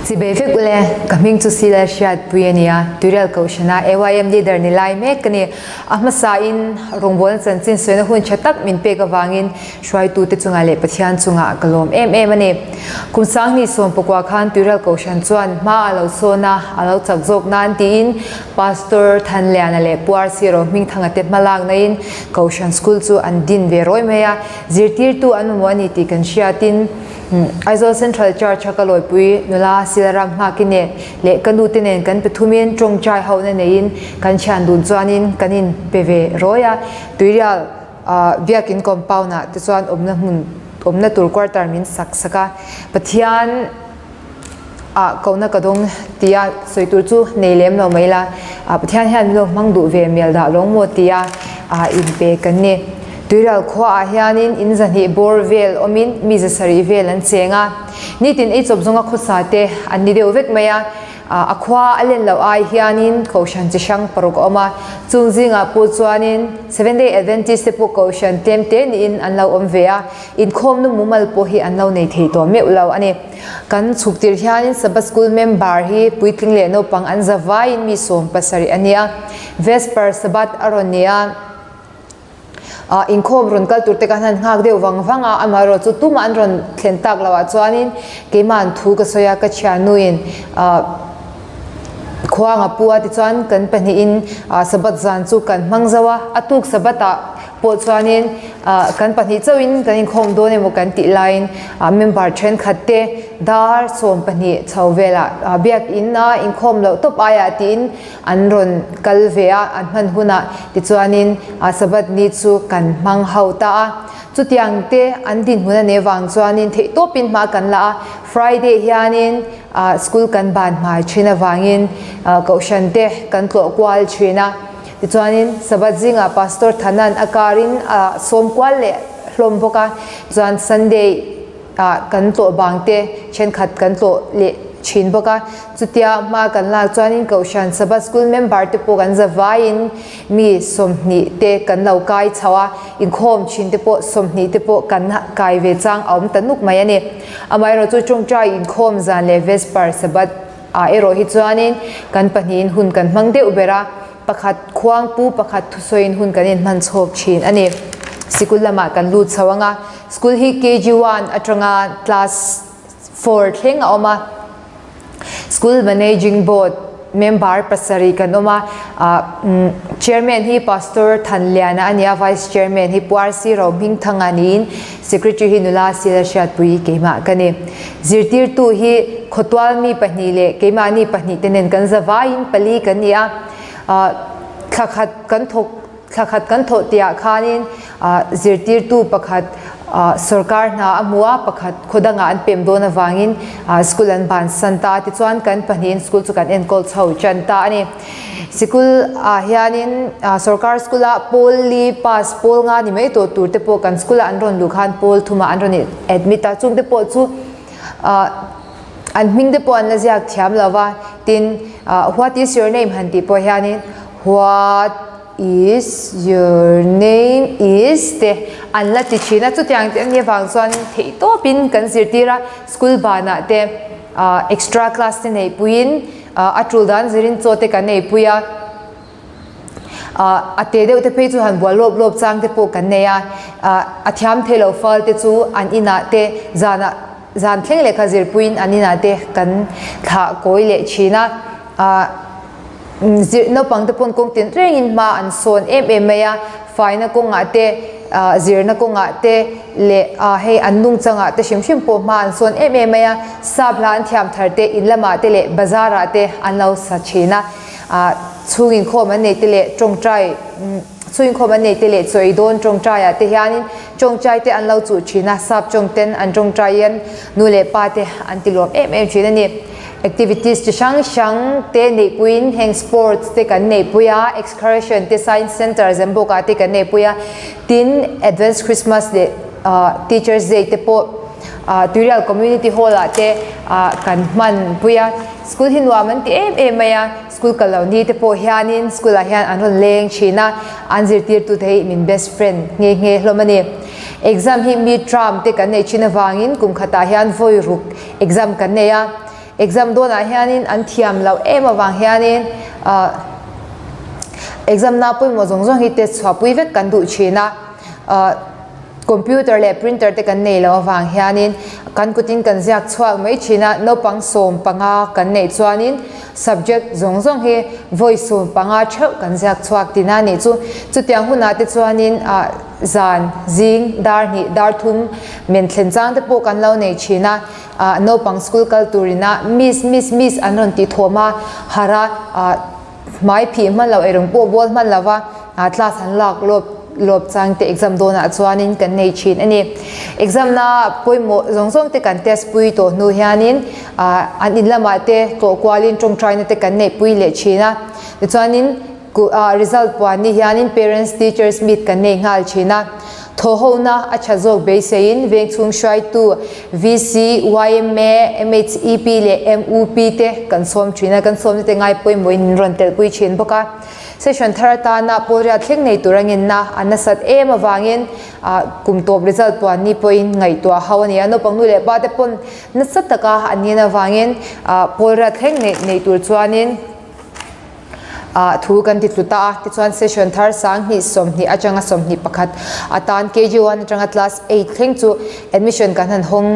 Chibei vek ule, ka hming chu Sila Hriatpui a ni a, Tuirial Kohhrana AYM Leader ni lai mek ka ni. A hmasain rawngbawlna chanchin sawina hun tha tak min pek avangin hruaitute chungah leh Pathian chungah ka lawm em em a ni. Kum sanghnih sawmpakua khan Tuirial Kohhran chuan hma a lo sawn a, a lo chak zawk nan tiin Pastor Thanliana leh Pu RC Rohmingthanga te hmalaknain Kohhran School chu an din ve rawi mai a, zirtirtu an mamawh a ni tih kan hriatin Aizawl Central Church a ka lawipui nula Silaram Nghaki nen leh ka nute nen kan pathumin tawngtai hauhna neiin kan thian dun chuanin kan in pe ve rawi a. Tuirial Biakin compound ah te chuan awmna hmun awmna tur quarter min sak sak a. Pathian ah kohna ka dawng tia sawi tur chu nei lem lo mai la, Pathian hian min lo hmang duh ve mial dah lawng maw tia in pe kan ni. Tuirial khua ah hianin in zahnih bawr vel awmin mi za sarih vel an cheng a, nitin ei chawp zawnga khawsa te an ni deuh vek mai a, a khua a len loh ai hianin kohhran chi hrang paruk a awm a, chung zingah pawh chuanin Seventh Day Adventist te pawh kohhran tlem te niin an lo awm ve a, inkhawmna mumal pawh hi an lo nei thei tawh meuh lo a ni. Kan chhuk tir hianin Sabbath School member hi puitling leh naupang an za vaiin mi 70 a nia. Vesper Sabbath a rawn ni a, inkhawm rawn kal tur te kan han nghak deuh vang vang a, amaherawh chu tumah an rawn thlen tak loh ah chuanin keima'n thu ka sawi a, ka thiannuin khuang a pu a tichuan kan pahnihin Sabbath zan chu kan hmang zo a, a tuk Sabbath ah pawh chuanin kan pahnih chauhin kan inkhawm dawn emaw kan tih laiin member thenkhat te dar 12 chho velah biakin a inkhawm loh tawp aiah tiin an rawn kal ve a, an hman hunah tichuanin Sabbath ni chu kan hmang ho ta a. Chutiang te an dinhmun a nih avang chuanin theihtawpin hma kan la a, Friday hianin school kan ban hmai thin avangin kohhran te kan tlawh kual thin a. Tichuanin Sabbath zingah Pastor Thanan a karin a sawm kual leh hlawm bawk a, chuan Sunday ah kan tlawh bang te thenkhat kan tlawh leh thin bawk a. Chutia hma kan lak chuanin Kohhran Sabbath School member te pawh kan za vaiin mi 20 te kan lo kai chho a, inkhawm thin te pawh 20 te pawh kan kai ve chang a awm ta nuk mai a ni. Amaherawhchu tawngtai inkhawm zan leh Vesper Sabbath Ah erawh hi chuanin kan pahnihin hun kan hmang deuh ber a, pakhat khuangpu pakhat thusawiin hun kan inhman chhawk thin a ni. Sikul lamah kan lut chho ang a, school hi KG one atanga class four thleng a awm a, school managing board member pasarih kan awm a, ah chairman hi Pastor Thanliana a ni a, vice chairman hi Pu RC Rohmingthanga niin Secretary hi nula Sila Hriatpui keimah ka ni. Zirtirtu hi khawtual mi pahnih leh keimahni pahnih te nen kan za vaiin pali kan ni a. Thla khat kan thawk thla khat kan thawh tihah khanin zirtirtu pakhat sorkar hna a hmu a, pakhat khaw dangah an pem dawn avangin school an bansan ta a. Tichuan kan pahnihin school chu kan enkawl chho tan ta a ni. Sikul ah hianin sorkar school ah pawl li pass pawl nga ni mai tawh tur te pawh kan school ah an rawn luh khan pawl thumah an rawn admit a, chung te pawh chu an hming te pawh an la ziak thiam lo va, tin what is your name han tih pawh hianin what is your name is te an la ti thin a, chutiang te ania vang chuan theih tawpin kan zirtir a, school banah te extra class te neih puiin. A tul dan zirin chaw te kan eipui a, a te deuh te phei chu han bual lawp lawp chang te pawh kan nei a, a thiam thei lo fal te chu an inah te zanah zan thleng lehkha zirpuiin an inah te kan thlah kawi leh thin a, zir naupang te pawn kawng tin rengin hma an sawn em em mai a, faina kawngah te zirna kawngah te leh hei an nungchangah te hrim hrim pawh hma an sawn em em mai a, sap hla an thiam thar te in lamah te leh bazar ah te an lo sa thin a, chhung inkhawm an nei te leh tawngtai chhung inkhawm an nei te leh chaw ei dawn tawngtai ah te hianin tawngtai te an lo chuh thin a, sap tawng ten an tawngtai hian nu leh pa te an ti lawm em em thin a ni. Activities chi hrang hrang te neihpuiin heng sports te kan neihpui a, excursion te science center Zembawk ah te kan neihpui a, tin advance Christmas leh Teachers Day te pawh Tuirial Community Hall ah te kan hmanpui a. School hi nuam an ti em em mai a, school kal loh ni te pawh hianin school ah hian an rawn leng thin a, an zirtirtute hi min best friend nghe nghe hlawm a ni. Exam hi mid term te kan neih thin avangin kum khatah hian vawi ruk exam kan nei a. Exam dawnah hianin an thiam loh em avang hianin ah exam na pawimawh zawng zawng hi test chhuahpui vek kan duh thin a ah computer leh printer te kan nei loh avang hianin kan kutin kan ziak chhuak mai thin a naupang 15 kan neih chuanin subject zawng zawng hi vawi 15 theuh kan ziak chhuak tina nih chu chutiang hunah te chuanin ah zan zing dar hnih dar thum men thlen chang te pawh kan lo nei thin a. ah naupang school kal turin a miss miss miss an rawn tih thawm a harh a ah hmai phih hman loh erawng pawh bawl hman lo va ah class an lak lawp lawp chang te exam dawnah chuanin kan nei thin a ni exam na pawimawh zawng zawng te kan test pui tawh hnu hianin ah an in lamah te tlawh kualin tawngtaina te kan neih pui leh thin a tichuanin ah result puan ni hianin parents teachers meet kan nei nghal thin a. Thawhhona a tha zawk beiseiin vengchhung hruaitu VC, yma, MHEP leh MUP te kan sawm thin a, kan sawmna te ngai pawimawhin min rawn telhpui thin bawk a. Session thar atana pawlriat thleng nei tur a ngenna a nasat em avangin kum tawp result puan ni pawhin ngaihtuah ho a ni a, naupang nu leh pa te pawn nasa taka an ngen avangin pawlriat thleng nei tur chuanin ah thu kan ti tlu ta a tichuan session thar 20 20 atanga 21 atan KG 1 atanga class 8 thleng chu admission kan han hawng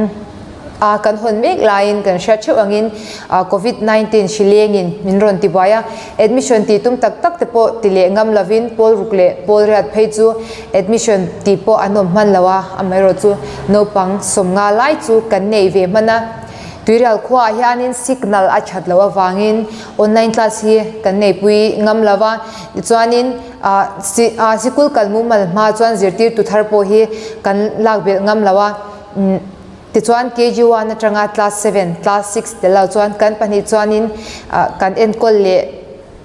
a kan hawn mek laiin kan hriat theuh angin ah covid 19 hri lengin min rawn ti buai a admission tih tum tak tak te pawh ti leh ngam lovin pawl ruk leh pawl riat phei chu admission tih pawh an awm hman lo a amaherawh chu naupang 50 lai chu kan nei ve hman a. Tuirial khuaah hianin signal a that loh avangin online class hi kan neipui ngam lo va, tichuanin ah sikul kal mumal hma chuan zirtirtu thar pawh hi kan lak belh ngam lo a, tichuan KG 1 atanga class 7, class 6 tel lo chuan kan pahnih chuanin kan enkawl leh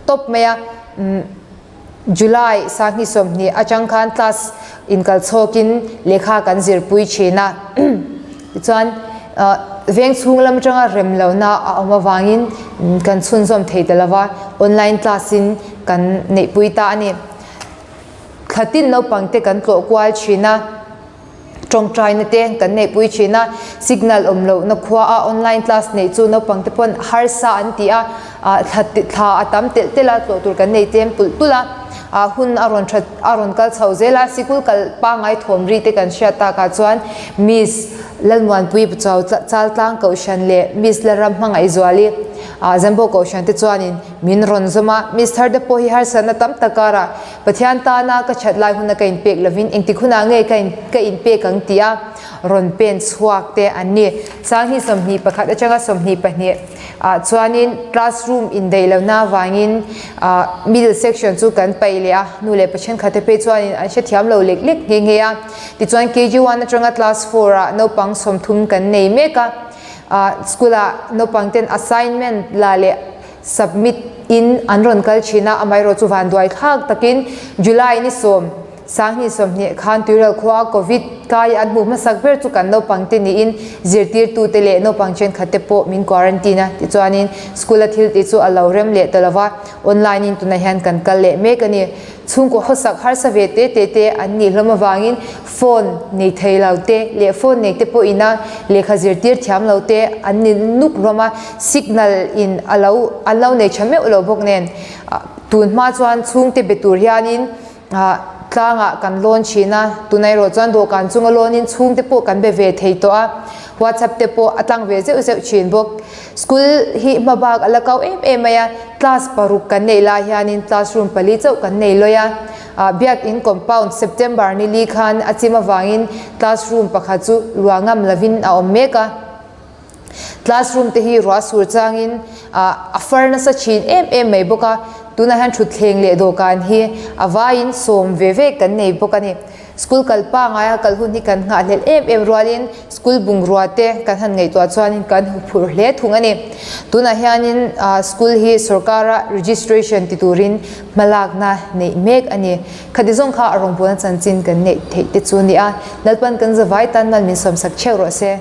tawp mai a. July 2020 atang khan class inkal chhawkin lehkha kan zirpui thin a, tichuan veng chhung lam atanga rem lohna a awm avangin kan chhunzawm thei ta lova, online class in kan neihpui ta a ni. Thlatin naupang te kan tlawh kual thin a. Tawngtaina te kan neihpui thin a, signal awm lohna khua a online class neih chu naupang te pawn harsa an ti a, thla thla a tam telh telh a, tlawh tur kan nei tlem tulh tulh a, ah hun a rawn that a rawn kal chho zel a, sikul kal pangngai thawm ri te kan hriat takah chuan Miss Lalmuanpui Chau Chaltlang Kohhran leh Miss Lalram Hmangaihzuali ah Zambo Kohhran te chuanin min rawn zawm a, Miss thar te pawh hi harsatna tam tak karah Pathian tana ka that lai huna ka inpek lovin engtik hunah nge ka ka inpek ang tih a rawn pen chhuak te an ni. 2021 atanga 22 ah chuanin classroom indaih lohna avangin ah middle section chu kan paih leh a, nu leh pa thenkhat te phei chuanin an hrethiam lo lek lek nghe nghe a. Tichuan KG 1 atanga class 4 ah naupang 30 kan nei mek a, ah school ah naupang ten assignment la leh Submit in an rawn kal thin a, amaherawh chu vanduai thlak takin July ni sawm, 2020 khan Tuirial khua Covid kai an hmuh hmasak ber chu kan naupang te niin zirtirtu te leh naupang thenkhat te pawh min quarantine a, tichuanin school a thil tih chu a lo rem leh ta lova, online in tunah hian kan kal leh mek a ni. Chhungkaw hawsak harsa ve te te te an nih hlawm avangin phone nei thei lo te leh phone nei te pawh ina lehkha zirtir thiam lo te an ni nuk hlawm a, signal in a lo an lo nei tha meuh lo bawk nen tun hma chuan chhungte be tur hianin tlangah kan lawn thin a, tunah erawh chuan dawhkan chunga lawnin chhungte pawh kan be ve thei tawh a, whatsapp te pawh a tlang ve zeuh zeuh thin bawk. School hi hma bak a la kau em em mai a, class paruk kan neih lai hianin classroom pali chauh kan nei lawi a, ah biakin compound September ni li khan a chim avangin classroom pakhat chu luah ngam lovin a awm mek a, classroom te hi ruah sur changin ah a far nasa thin em em mai bawk a, tunah hian thutthleng leh dawhkan hi a vaiin sawm ve ve kan nei bawk a ni. School kal pangaia kal hun hi kan nghahhlelh em em rualin school bungrua te kan han ngaihtuah chuanin kan huphurh hle thung a ni. Tunah hianin school hi sorkara registration ti turin hmalakna neih mek a ni. Khati zawng kha a rawngbawlna chanchin kan neih theih te chu a ni a, Lalpan kan zavai tan mal min sawmsak theuh rawh se.